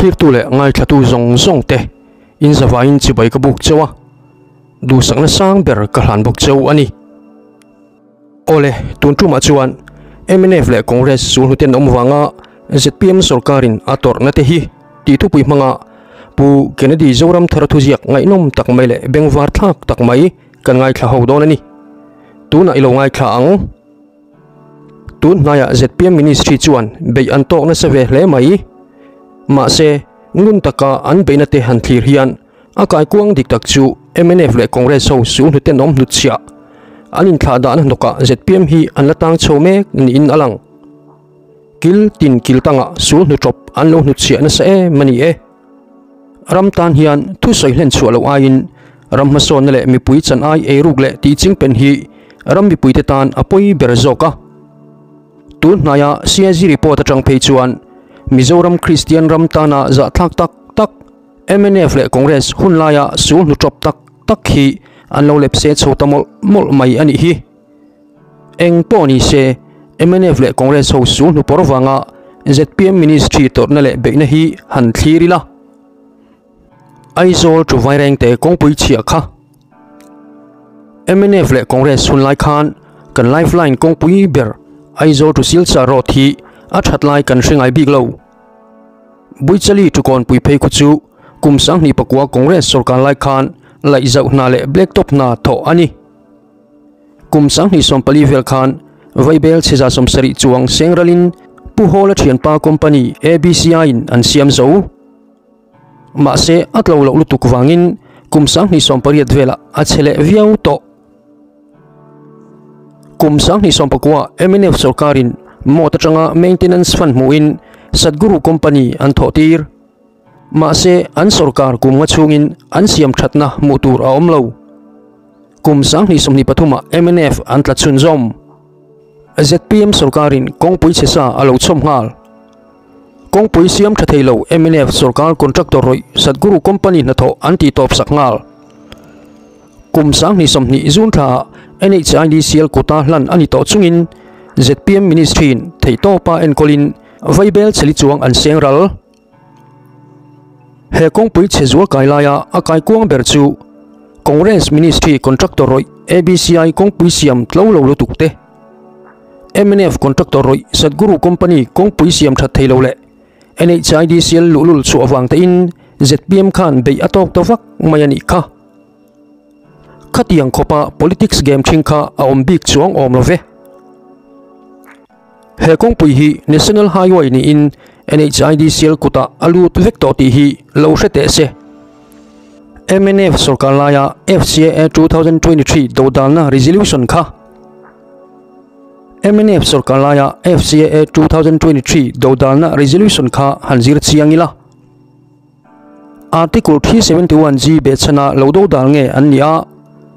Thlirtu leh ngaithlatu zawng zawng te in zavaiin chibai ka buk cheu a, duhsakna sang ber ka hlan bawk cheu a ni. Awle, tun tumah chuan mnf leh Congress chu hnuten awm vanga zpm sorkarin a tawrhna te hi tih thupui hmanga Pu Kennedy Zoram thara thuziak ngaihnawm tak mai leh bengvar thlak tak mai kan ngaithla ho dawn a ni. Tunah i lo ngaithla ang. Tun hnaiah zpm Ministry chuan beih an tawk nasa ve hle mai. Mahse, ngun taka an beihna te han thlir hian a kaikuang dik tak chu mnf leh Congress ho su hnuten awm hnutchhiah an inthlah dahna hnawkah zpm hi an la tang chho mek niin a lang. Kil tin kil tangah sul hnu tawp an lo hnutchhiah nasa em a ni e. Ram tan hian thusawi hlen chhuah loh aiin ram hmasawnna leh mipui chan ai eiruk leh tih chingpen hi ram mipuite tan a pawi ber zawk a. Tun hnaia CAG report atang phei chuan Mizoram Kristian ram tana zahthlak tak tak mnf leh Congress hun laia sul hnu tawp tak tak hi an lo lepse chho ta mawlh mawlh mai a nih hi. Eng pawh ni se mnf leh Congress ho sul hnu pawr vanga zpm ministry tawrhna leh beihna hi han thlir ila. Aizawl chu Vairengte kawngpui chhiah kha mnf leh Congress hun lai khan kan lifeline kawngpui ber Aizawl to Silchar road hi a that lai kan hre ngai bik lo. Buichali to Kawnpui phei khu chu kum 2009 Congress sorkar lai khan laih zauh hna leh blacktop hna thawh a ni. Kum 2014 vel khan Vaibel chheza 70 chuang sengralin Pu Hawla thianpa company ABCI in an siam zo. Mahse a tlo loh lutuk vangin kum 2018 velah a che leh viau tawh. Kum 2019 mnf sorkarin mawt atanga maintenance fund hmuhin Sadguru company an thawh tir. Mahse an sorkar kum nga chhungin an siam thatna hmuh tur a awm lo. Kum 2023 mnf an tla chhun zawm. Zpm sorkarin kawngpui che sa a lo chhawm nghal. Kawngpui siam tha thei lo mnf sorkar contractor rawih Sadguru company hnathawh an tih tawp sak nghal. Kum 2020 June thla NHIDCL kuta hlan ani tawh chungin zpm ministry in theitawpa enkawlin Vaibel cheli chuang an seng ral. He kawngpui che zual kai laia a kai kuang ber chu Congress Ministry contractor rawih ABCI kawngpui siam tlo lo lutuk te. Mnf contractor rawih Sadguru company kawngpui siam that thei lo leh NHIDCL luhlul chu awang te in zpm khan beih a tawk ta vak mai ani kha. Khatiang khopa politics game thing kha a awm bik chuang awm lo ve. He kawngpui hi National Highway ni in NHIDCL kuta alut vek tawh tih hi lo hre teh se. Mnf sorkar laia FCAA 2023 dodalna resolution kha. Mnf sorkar laia FCAA 2023 dodalna resolution kha han zir chiang ila. Article 371 G behchhana lo dodal nge an ni a,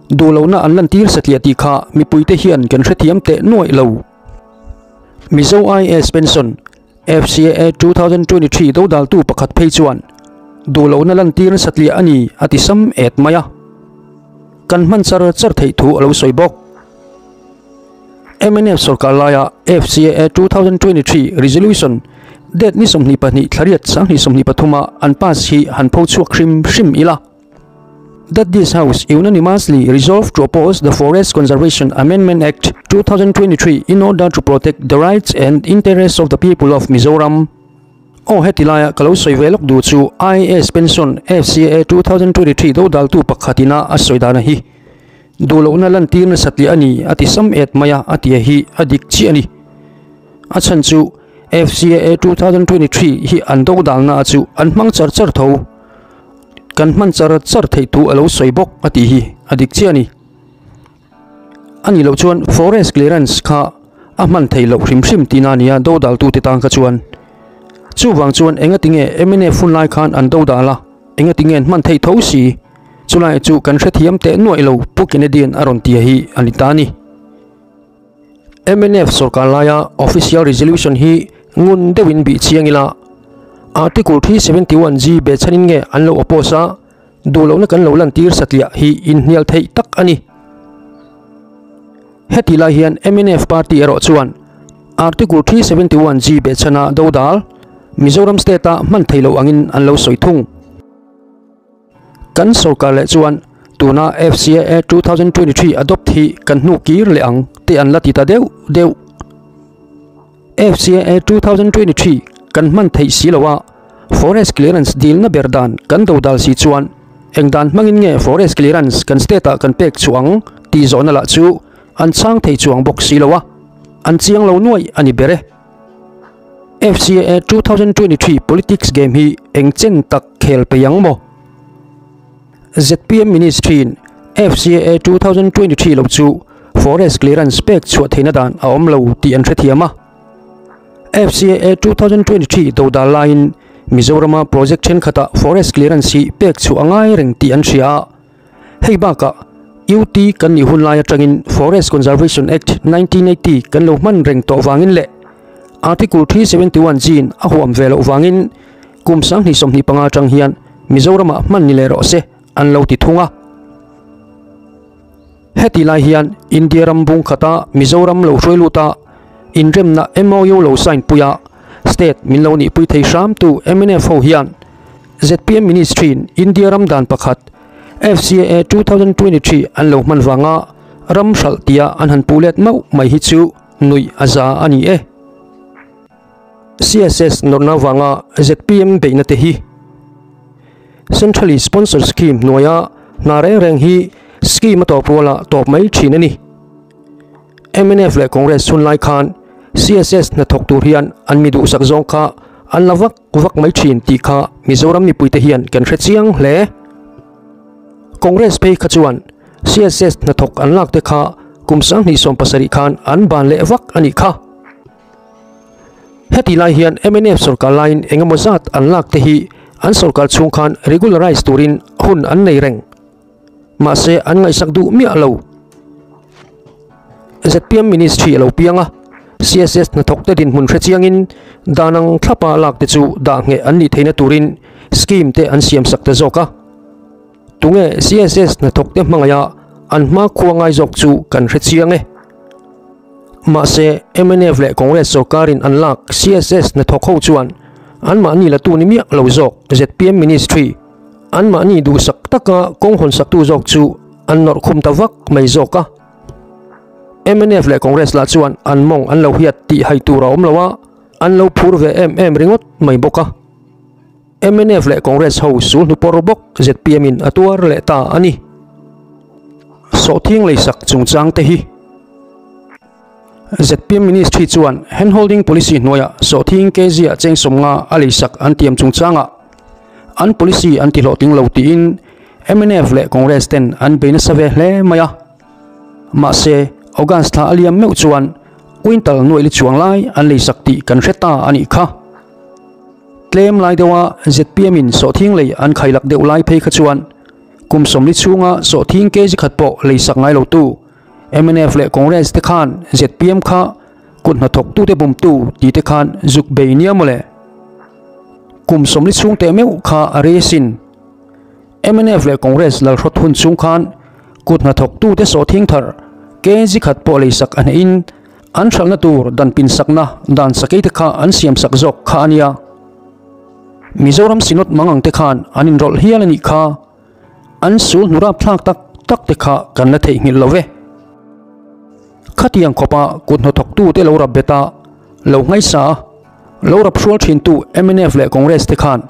duhlona an lan tir satliah tih kha mipuite hian kan hrethiam teh nuaih lo. Mizo IAS pension FCAA 2023 dodal tu pakhat phei chuan duhlona lan tir satliah ani a ti sam et mai a. Kan hman char char thei thu a lo sawi bawk. Mnf sorkar laia FCAA 2023 resolution date ni 22 thlariat 2023 an pass hi han pho chhuak hrim hrim ila. That this House unanimously resolved to oppose the Forest Conservation Amendment Act 2023 in order to protect the rights and interests of the people of Mizoram. O hetilaya kalo soivelok du chu IAS pension FCAA 2023 do dal tu pakhatina a soidana hi. Dulona lan tir na satli ani ati sam et maya ati hi adik chi ani. A chan chu FCAA 2023 hi an do dal na chu an hmang char char tho. Kan hman char char thei tu alo soibok ati hi adik chi ani. Ani lo chuan forest clearance kha a hman thei lo hrim hrim tina nia do dal tu te tang kha chuan. Chu wang chuan enga tinge MNF phun lai khan an do dala enga tinge hman thei tho si chulai chu kan hrethiam te nuai lo Pu Canadian aron tia hi ani ta ni. MNF sorkar laia official resolution hi ngun deuhin bi chiang ila. Article 371 G be chanin nge an lo oppose a duhlona kan lo lan tir satliah hi in hnial thei tak ani. Heti lai hian MNF party erawh chuan Article 371 G be chana dodal Mizoram state-a hman theih loh angin an lo sawi thung. Kan sorkar leh chuan tuna FCAA 2023 adopt hi kan hnu kir leh ang tih an la ti ta deuh deuh. FCAA 2023 kan hman theih si lo a, Forest Clearance dilna ber dan kan do dal si chuan eng dan hmangin nge Forest Clearance kan state-ah kan pek chuh ang tih zawhna lah chu an chhang thei chuang bawk si lo a, an chiang lo nuaih a ni ber e. FCAA 2023 politics game hi eng chen tak khel peih ang maw? Zpm Ministry-in FCAA 2023 lo chu Forest Clearance pek chhuah theihna dan a awm lo tih an hrethiam a. FCAA 2023 dodal laiin Mizorama project thenkhatah Forest Clearance hi pek chhuah a ngai reng tih an hria a. Hei bakah UT kan nih hun lai atangin Forest Conservation Act 1980 kan lo hman reng tawh vangin leh Article 371 G-in a huam ve loh vangin kum 2025 atang hian Mizoramah hman ni leh rawh se an lo ti thung a. Heti lai hian India ram bung khata Mizoram lo hruai lut a, inremna MOU lo sign pui a, state min lo nihpui thei hramtu mnf ho hian zpm Ministry-in India ram dan pakhat FCAA 2023 an lo hman vanga ram hralh tia an han puh let mauh mai hi chu nuih a za a ni e. CSS nawrhna vanga zpm beihna te hi Centrally Sponsored Scheme hnuaia hna reng reng hi scheme a tawp ruala tawp mai thin a ni. Mnf leh Congress hun lai khan CSS hnathawk tur hian an mi duhsak zawng kha an la vak vak mai thin tih kha Mizoram mipuite hian kan hre chiang hle. Congress phei kha chuan CSS hnathawk an lak te kha kum 2017 khan an ban leh vak a nih kha. Heti lai hian mnf sorkar laiin engemaw zat an lak te hi an sorkar chhung khan regularize turin hun an nei reng. Mahse an ngaihsak duh miah lo. Zpm Ministry a lo piang a, CSS hnathawkte dinhmun hre chiangin dan ang thlapa lak te chu dah ngheh an nih theihna turin scheme te an siam sak ta zawk a. Tunge CSS hnathawkte hmangaiha an hma khua ngai zawk chu kan hre chiang e. Mahse mnf leh Congress sorkarin an lak CSS hnathawk ho chuan anmahni latu ni miah lo zawk zpm Ministry Anmahni duhsak taka kawng hawnsaktu zawk chu an nawrh khum ta vak mai zawk a. Mnf leh Congress lah chuan an mawng an lo hiat tih hai tur a awm lo a, an lo phur ve em em ringawt mai bawk a. Mnf leh Congress ho sul hnu pawr bawk zpm in a tuar leh ta a ni. Sawhthing leisak chungchang te hi. Zpm Ministry chuan Handholding Policy hnuaiah sawhthing kg ah cheng 50 a leisak an tiam chungchangah an policy an tihlawhtling lo tiin mnf leh Congress ten an bei nasa ve hle mai a. Mahse, August thla a liam meuh chuan quintal nuaih li chuang lai an leisak tih kan hre ta a nih kha. Tlem lai deuha zpm in sawhthing lei an khailak deuh lai phei kha chuan kum 40 chhunga sawhthing kg khat pawh leisak ngai lotu Mnf leh Congress te khan zpm kha kut hnathawktute bumtu tih te khan zuk bei nia mawle. Kum 40 chhung teh meuh kha a rei asin. Mnf leh Congress lalhrawt hun chhung khan kut hnathawktute sawhthing thar kg khat pawh leisak a hnehin an hralhna tur dan pinsakna dan sakei te kha an siamsak zawk kha a nia. Mizoram Synod mangang te khan an inrawlh hial a nih kha. An sul hnu rapthlak tak tak te kha kan la theihnghilh lo ve. Khatiang khawpa kut hnathawktute lo rap bet a, lo ngaisa a, lo rap hrual thintu mnf leh Congress te khan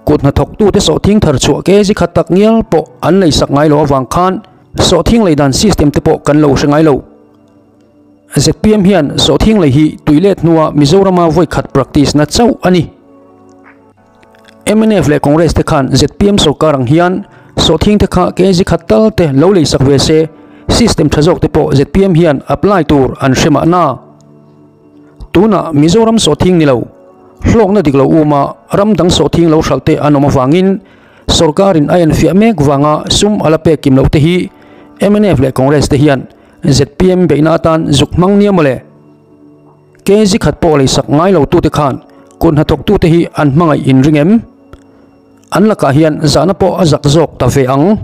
kut hnathawktute sawhthing thar chhuah kg khat tak ngial pawh an leisak ngai lo avang khan sawhthing lei dan system te pawh kan lo hre ngai lo. Zpm hian sawhthing lei hi tuilet hnua Mizorama vawi khat practice na chauh a ni. Mnf leh Congress te khan zpm sorkar ang hian sawhthing te kha kg khat tal te lo leisak ve se, system tha zawk te pawh zpm hian apply tur an hre mahna. Tunah Mizoram sawhthing ni lo, hlawkna dik lo uma ram dang sawhthing lo hralh te an awm avangin sorkarin a enfiah mek vanga sum a la pek kim loh te hi mnf leh Congress te hian zpm beihna atan zuk hmang nia mawle. Kg khat pawh leisak ngai lo tute khan kut hnathawktute hi an hmangaih in ring em? An lakah hian zahna pawh a zak zawk ta ve ang.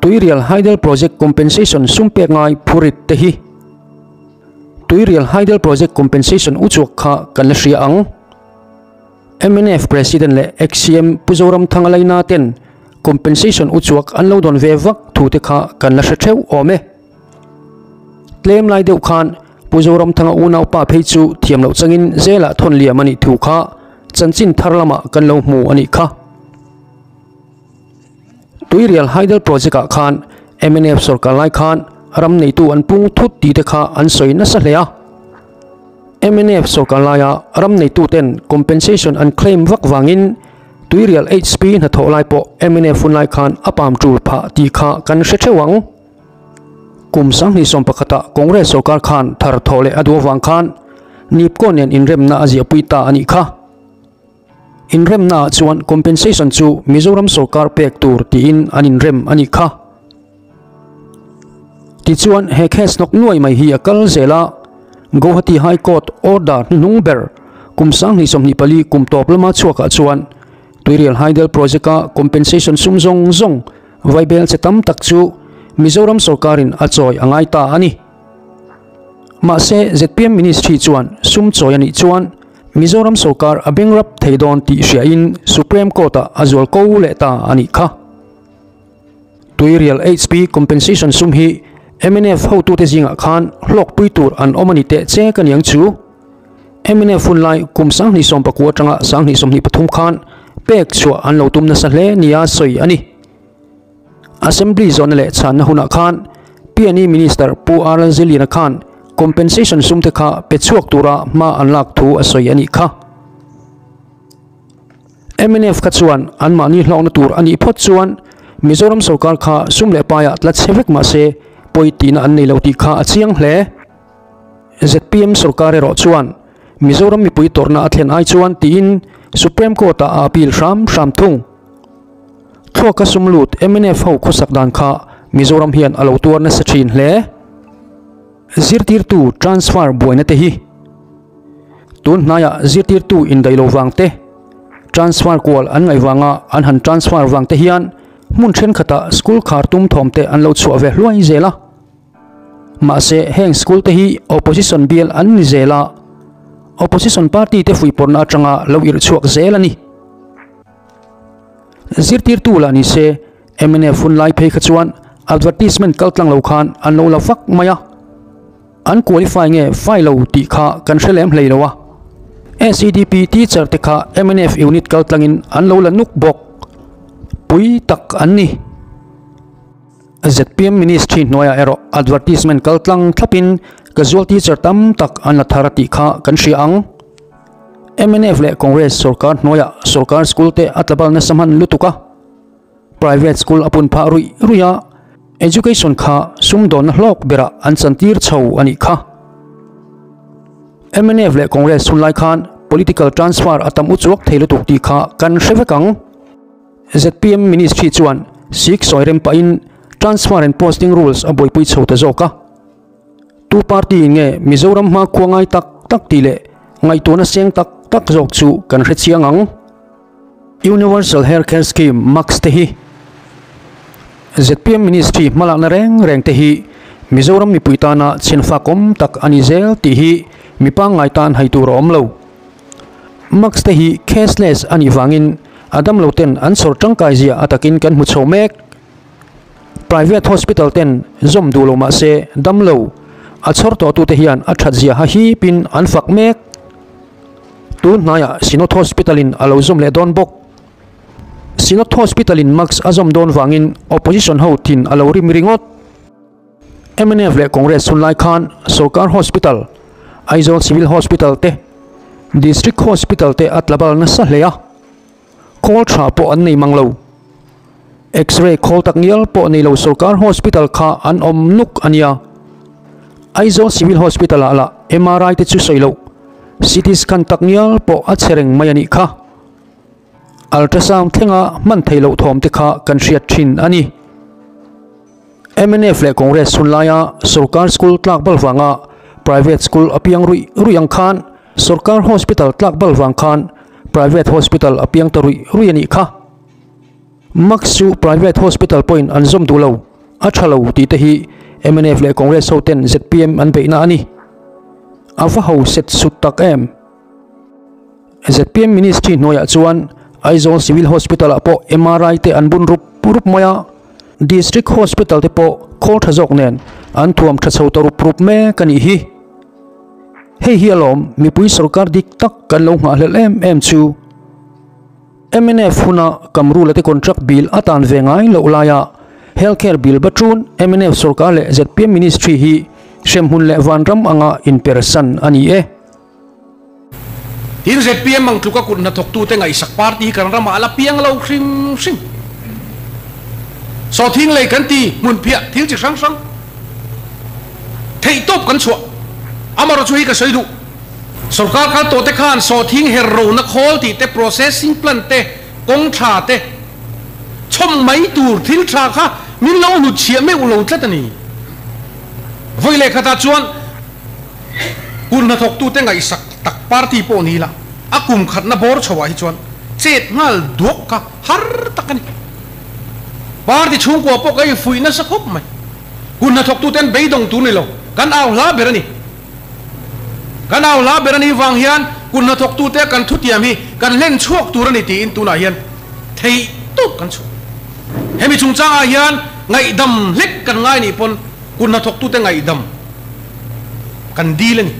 Tuirial Hydel Project Compensation sum pek ngai phurit te hi Tuirial Hydel Project Compensation uchuak kha kan la hria ang. Mnf President leh Ex-CM Pu Zoramthanga laina ten compensation uchuak an lo dawn ve vak thu te kha kan la hre theuh awm e. Tlem lai deuh khan Pu Zoramthanga unaupa phei chu thiam loh changin zelah thawn liam a nih thu kha chanchin thar lamah kan lo hmu a nih kha. Tuirial Hydel Project ah khan mnf sorkar lai khan ram neitu an pung thut tih te kha an sawi nasa hle a. Mnf sorkar laia ram neitu ten compensation an claim vak vangin Tuirial HP hnathawh lai pawh mnf hun lai khan a pam tul phah tih kha kan hre theuh ang. Kum 2011 ah Congress sorkar khan thar thawh leh a duh avang khan Nipco nen inremna a ziahpui ta a nih kha. Inremnaah chuan compensation chu Mizoram sorkar pek tur tiin an inrem a nih kha. Tichuan he case hnawk nuai mai hi a kal zel a, Guwahati High Court order hnuhnung ber kum 2024 kum tawp lama chhuakah chuan Tuirial Hydel Project-a compensation sum zawng zawng vaibel che tam tak chu Mizoram sorkarin a chawi a ngai ta a ni. Mahse zpm Ministry chuan sum chawi a nih chuan Mizoram sorkar a beng rap thei dawn tih hriain Supreme Court-ah a zual ko leh ta a nih kha. Tuirial HP compensation sum hi mnf hotute zingah khan hlawkpui tur an awm a ni teh che ka niang chu. Mnf hunlai kum 2019 atanga 2023 khan pek chhuah an lo tum nasa hle nia sawi a ni. Assembly zawhna leh chhanna hunah khan PNE Minister Pu RL Ziliana khan compensation sum te kha pe chhuak tura hma an lak thu a sawi a nih kha. Mnf kha chuan anmahni hlawkna tur a nih phawt chuan Mizoram sorkar kha sum leh paiah tla chhe vek mah se pawi tihna an nei lo tih kha a chiang hle. Zpm sorkar erawh chuan Mizoram mipui tawrhna a thlen ai chuan tiin Supreme Court-ah a appeal hram hram thung. Thluaka sum lut mnf ho khawsak dan kha Mizoram hian a lo tuar nasa thin hle. Zirtirtu transfer buaina te hi tun hnaiah zirtirtu indaih lo vang te, transfer kual an ngaih vanga an han transfer vang te hian hmun thenkhatah school khar tum thawm te an lo chhuah ve hluai zel a. Mahse heng school te hi opposition bial an ni zel a, opposition party te fuihpawrhna atanga lo irh chhuak zel a ni. Zirtirtu lah ni se mnf hun lai phei kha chuan advertisement kal tlang lo khan an lo la vak mai a, an qualify nge fai lo tih kha kan hre lem hlei lo a. SEDP teacher te kha mnf unit kal tlangin an lo la nuk bawk. Pui tak an ni. Zpm ministry hnuaiah erawh advertisement kal tlang thlapin casual teacher tam tak an la thar a tih kha kan hria ang. Mnf leh Congress sorkar hnuaiah sorkar school te a tlabal nasa hman lutuk a, private school a pun phah ruih ruih a, education kha sumdawnna hlawk berah an chantir chho a nih kha. Mnf leh Congress hunlai khan political transfer a tam uchuak thei lutuk tih kha kan hre vek ang. Zpm ministry chuan Sikh sawi rem pahin transfer and posting rules a buaipui chho ta zawk a. Tu party in nge Mizoram hma khua ngai tak tak tih leh ngaihtuahna seng tak tak zawk chu kan hre chiang ang. Universal Health Care Scheme max te hi zpm Ministry hmalakna reng reng te hi Mizoram mipui tana chhenfakawm tak a ni zel tih hi mi pangngai tan hai tur a awm lo. Max te hi cashless a nih vangin a damlo ten an chhawr tangkai zia a takin kan hmu chho mek. Private hospital ten zawm duh lo mah se damlo a chhawr tawh tute hian a that zia ha hipin an fak mek. Tun hnaiah Synod Hospital in a lo zawm leh dawn bawk. Synod Hospital in max a zawm dawn vangin opposition ho thin a lo rim ringawt. Mnf leh Congress hun lai khan Sorkar Hospital, Aizawl Civil Hospital te, District Hospital te a tlabal nasa hle a. Khawl tha pawh an nei mang lo. X-ray khawl tak ngial pawh nei lo Sorkar Hospital kha an awm nuk a nia. Aizawl Civil Hospital ah lah MRI te chu sawi loh, CT scan tak ngial pawh a che reng mai a nih kha. Ultrasound thlenga hman theih loh thawm te kha kan hriat thin a ni. Mnf leh Congress hun laia sorkar school tlak bal vanga private school a piang ruih ruih ang khan sorkar hospital tlak bal vang khan private hospital a piang ta ruih ruih a nih kha. Max chu private hospital pawhin an zawm duh lo, a tha lo tih te hi mnf leh Congress ho ten zpm an beihna a ni. A va ho set sut tak em! Zpm Ministry hnuaiah chuan Aizawl Civil Hospital ah pawh MRI te an bun rup rup mai a, District Hospital te pawh khawl tha zawk nen an thuam tha chho ta rup rup mek a nih hi. Hei hi alawm mipui sorkar dik tak kan lo nghahhlelh em em chu. Mnf huna Kamrula te contract bill a tan ve ngai loh laia Healthcare bill batrun mnf sorkar leh zpm Ministry hi hremhmun leh vanram anga inpersan a ni e. Tin, zpm ang tluka kut hnathawktute ngaihsak party hi kan ramah a la piang lo hrim hrim. Sawhthing lei kan ti hmunphiah thil chi hrang hrang theihtawp kan chhuah. Amaherawhchu hei ka sawi duh. Sorkar kal tawhte khan sawhthing her rona khawl tih te, processing plant te, kawng tha te chhawm mai tur thil tha kha min lo hnutchhiah meuh lo tlat a ni. Vawi leh khatah chuan Kut hnathawktute ngaihsak tak party pawh ni la, a kum khatna bawr chhoah hi chuan chet nghal duak kha har tak a ni. Party chhungkua pawh ka infuih nasa khawp mai. Kut hnathawktute an beidawng tur ni lo, kan au hla ber a ni. Kan au hla ber a nih vang hian kut hnathawktute kan thutiam hi kan hlen chhuak tur a ni tiin tunah hian theih tawp kan chhuah. Hemi chungchangah hian ngaihdam hlek kan ngai nih pawn Kut hnathawktute ngaihdam kan dil a ni.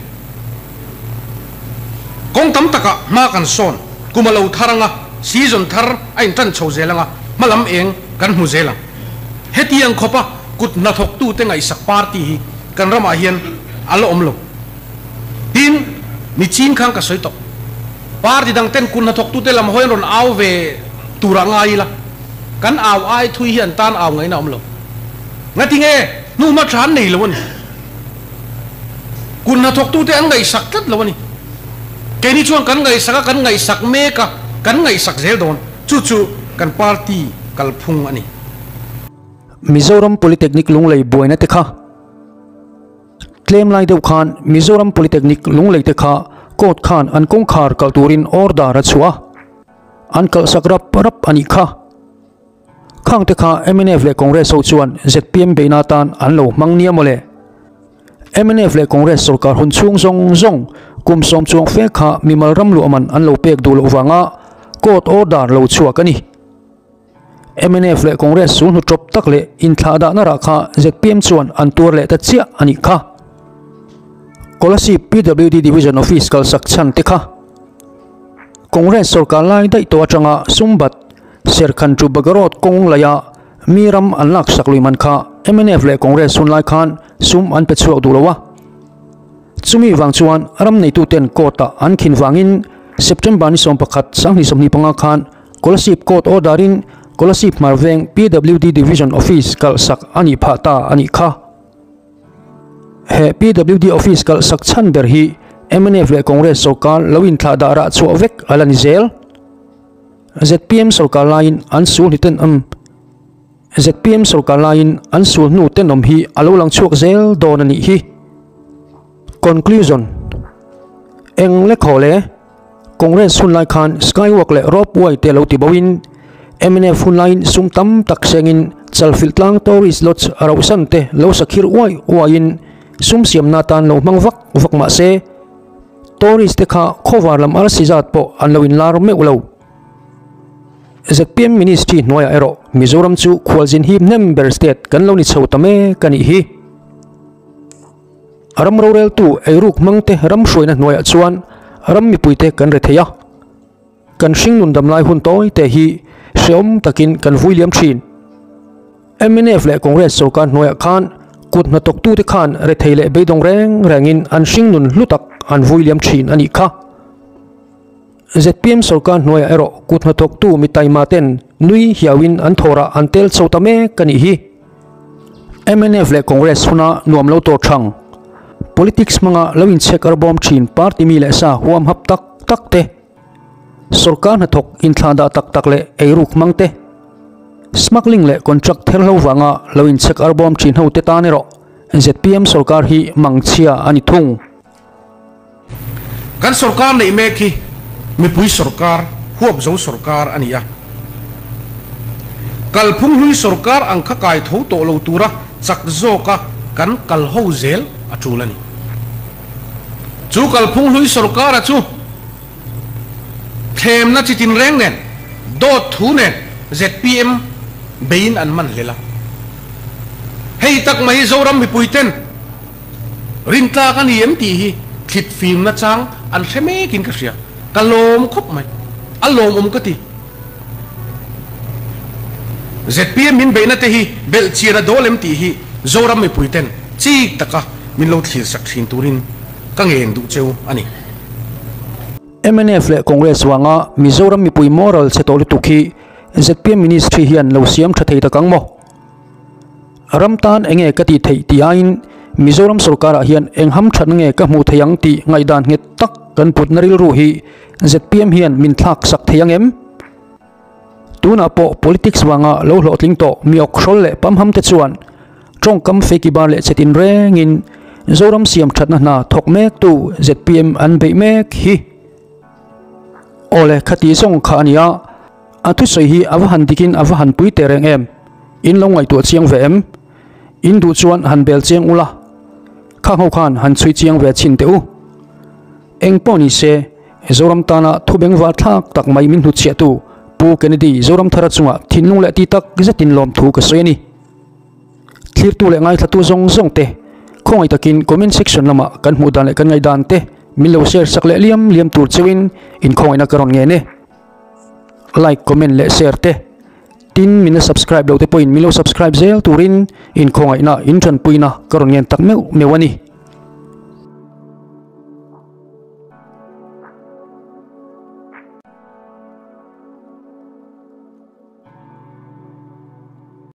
Kawng tam takah hma kan sawn, kum a lo thar anga, season thar a intan chho zel anga, hma lam eng kan hmu zel ang. Hetiang khawpa kut hnathawktute ngaihsak party hi kan ramah hian a la awm lo. Tin, mi chin khan ka sawi tawh. Party dang ten kut hnathawktute lam hawiin rawn au ve turah ngai ila, kan au ai thui hi an tan au ngaihna a awm lo. Ngati nge hnuhma tha an nei lo a ni. Kut hnathawktute an ngaihsak tlat lo a ni. Keini chuan kan ngaihsak a, kan ngaihsak mek a, kan ngaihsak zel dawn. Chu chu kan party kalphung a ni. Mizoram Polytechnic Lunglei buaina te kha tlem lai deuh khan Mizoram Polytechnic Lunglei te kha court khan an kawngkhar kalh turin order a chhuah a, an kalhsak rap rap a nih kha. Khang te kha mnf leh Congress ho chuan zpm beihna atan an lo hmang nia mawle. Mnf leh Congress sorkar hun chhung zawng zawng kum sawm chuang fe kha mimal ram luah man an lo pek duh loh vanga court order lo chhuak a ni. Mnf leh Congress sul hnu tawp tak leh inthlah dahna rah kha zpm chuan an tuar leh ta chiah a nih kha. Kolasib PWD Division Office kalsak chhan te kha Congress sorkar lai daih tawh atanga sumbat Serkhan chu Bagarot kawng laia mi ram an laksak lui man kha mnf leh Congress hun lai khan sum an pe chhuak duh lo a. Chumi vang chuan ram neituten court-ah an khin vangin September ni 11 2025 khan Kolasib Court order-in Kolasib Hmarveng PWD Division Office kalhsak a nih phah ta a nih kha. He PWD office kalh sak chhan ber hi mnf leh Congress sorkar lo inthlah dah rah chhuah vek a la ni zel. Zpm sorkar laiin an sul hni tenawm zpm sorkar laiin an sul hnu tenawm hi a lo lang chhuak zel dawn a nih hi. Conclusion Eng le khaw le? Congress hun lai khan Skywalk leh Ropeway te lo ti boin mnf hun laiin sum tam tak sengin Chalfilh tlang Tourist Lodge a rohsan te lo sakhir uai uaiin sum siamna atan lo hmang vak vak mah se Tourist te kha khawvar lam arsi zat pawh an lo inlar meuh lo. Zpm Ministry hnuaiah erawh Mizoram chu khualzin hip hnem ber state kan lo ni chho ta mek a nih hi. Ram roreltu eiruk hmangte ram hruaina hnuaiah chuan ram mipuite kan re thei a. Kan hringnun damlai hun tawi te hi hrehawm takin kan vui liam thin. Mnf leh Congress sorkar hnuaiah khan kut hnathawktute khan rethei leh beidawng reng rengin an hringnun hlu tak an vui liam thin a nih kha. Zpm sorkar hnuaiah erawh kut hnathawktu mi taima ten nui hiauin an thawrah an tel chho ta mek a nih hi. Mnf leh Congress huna nuam lo tawh thang politics hmanga lo inchhek arbawm thin party mi leh sa huam hap tak tak te, sorkar hnathawk inthlah dah tak tak leh eiruk hmang te, smuggling leh contract therhlo vanga lo inchhek arbawm thin ho te tan erawh zpm sorkar hi mangchhia a ni thung. Kan sorkar neih mek hi mipui sorkar, huapzo sorkar a ni a. Kalphung hlui sorkar ang kha kai tho tawh lo tura chak zawka kan kal ho zel a tul a ni. Chu kalphung hlui sorkara chu. Thlemna chi tinreng nen, dawt thu nen zpm beiin an man hlel a. Hei tak mai hi Zoram mipuiten rintlak a ni em tih hi thlit fimna chang an hre mekin ka hria. Ka lawm khawp mai. A lawmawm ka ti. Zpm min beihna te hi belh chian a dawl em tih hi Zoram mipuiten chik taka min lo thlir sak thin turin ka ngen duh cheu a ni. Mnf leh Congress vanga Mizoram mipui moral chhe tawh lutuk hi zpm ministry hian lo siam tha thei tak ang maw? Ram tan enge ka tih theih tih aiin Mizoram sorkarah hian eng hamthatna nge ka hmuh theih ang tih ngaihdan nghet tak kan putna rilru hi zpm hian min thlak sak thei ang em? Tunah pawh politics vanga lo hlawhtling tawh mi awkhrawl leh pamham te chuan tawngkam feki bar leh che tinrengin Zoram siam thatna hna thawk mektu zpm an beih mek hi. Awle khati zawng kha a nia, a thusawi hi a va han dikin a va han pui teh reng em? In lo ngaihtuah chiang ve em? In duh chuan han bel chiang ula, khang ho khan han chhui chiang ve chhin teh u. Eng pawh ni se, Zoram tana thu bengvar thlak tak mai min hnutchhiahtu Pu Kennedy Zoramthara chungah thinlung leh ti tak zetin lawmthu ka sawi a ni. Thlirtu leh ngaithlatu zawng zawng te khawngaih takin comment section lamah kan hmuh dan leh kan ngaihdan te min lo share sak leh liam liam tur cheuhin inkhawngaihna ka rawn ngen e. Like, comment leh share te tin min la subscribe lo te pawhin min lo subscribe zel turin inkhawngaihna in tanpuina ka rawn ngen tak meuh meuh a ni.